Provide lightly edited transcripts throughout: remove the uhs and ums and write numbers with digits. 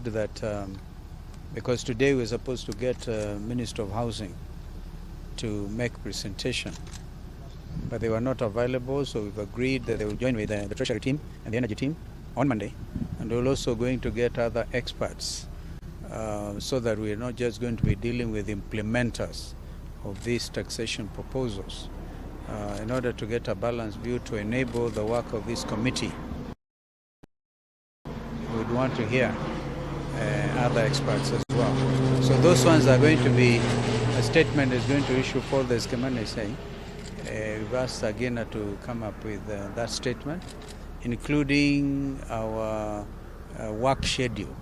resolved that because today we're supposed to get Minister of Housing to make presentation, but they were not available, so we've agreed that they will join with the Treasury team and the Energy team on Monday. And we're also going to get other experts so that we are not just going to be dealing with implementers of these taxation proposals in order to get a balanced view to enable the work of this committee. We would want to hear other experts as well. So those ones are going to be, a statement is going to issue further, as Kimani is saying. We've asked Agina to come up with that statement, including our work schedule.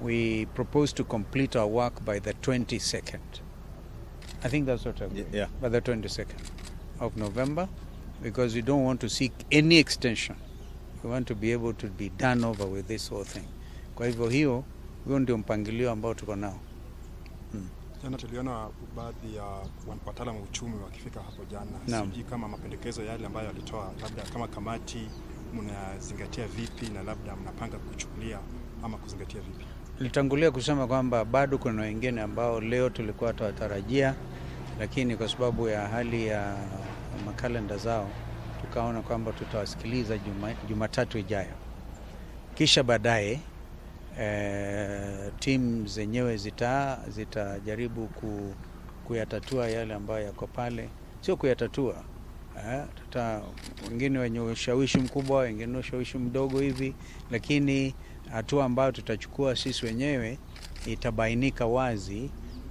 We propose to complete our work by the 22nd. I think that's what I agreed. Yeah. By the 22nd of November, because we don't want to seek any extension. We want to be able to be done over with this whole thing. Kwa hivyo hiyo ndio mpangilio ambao tuko nao. Jana tuliona baadhi ya wataalamu wa uchumi wakifika hapo jana. Naam. Sijui kama mapendekezo yale ambayo walitoa, labda kama kamati mnazingatia vipi na labda mnapanga kuchukulia ama kuzingatia vipi? Nilitangulia kusema kwamba bado kuna wengine ambao leo tulikuwa tuwatarajia, lakini kwa sababu ya hali ya makalenda zao tukaona kwamba tutawasikiliza Jumatatu ijayo, kisha baadaye timu zenyewe zitajaribu kuyatatua yale ambayo yako pale, sio kuyatatua wengine wenye ushawishi mkubwa, wengine ushawishi mdogo hivi, lakini hatua ambayo tutachukua sisi wenyewe itabainika wazi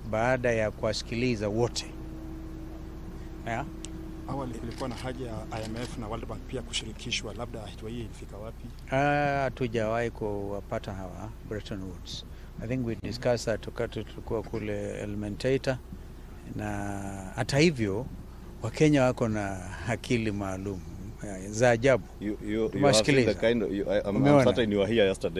baada ya kuwasikiliza wote, yeah? Awali kulikuwa na haja ya IMF na World Bank pia kushirikishwa, labda hatua hii ilifika wapi? Hatujawahi kuwapata hawa Bretton Woods. I think we discussed that wakati tulikuwa kule Elementaita, na hata hivyo Wakenya wako na akili maalum za ajabu. You have seen the Tumewasikiliza. kind of, you, I, I'm Umeona? certain you were here yesterday.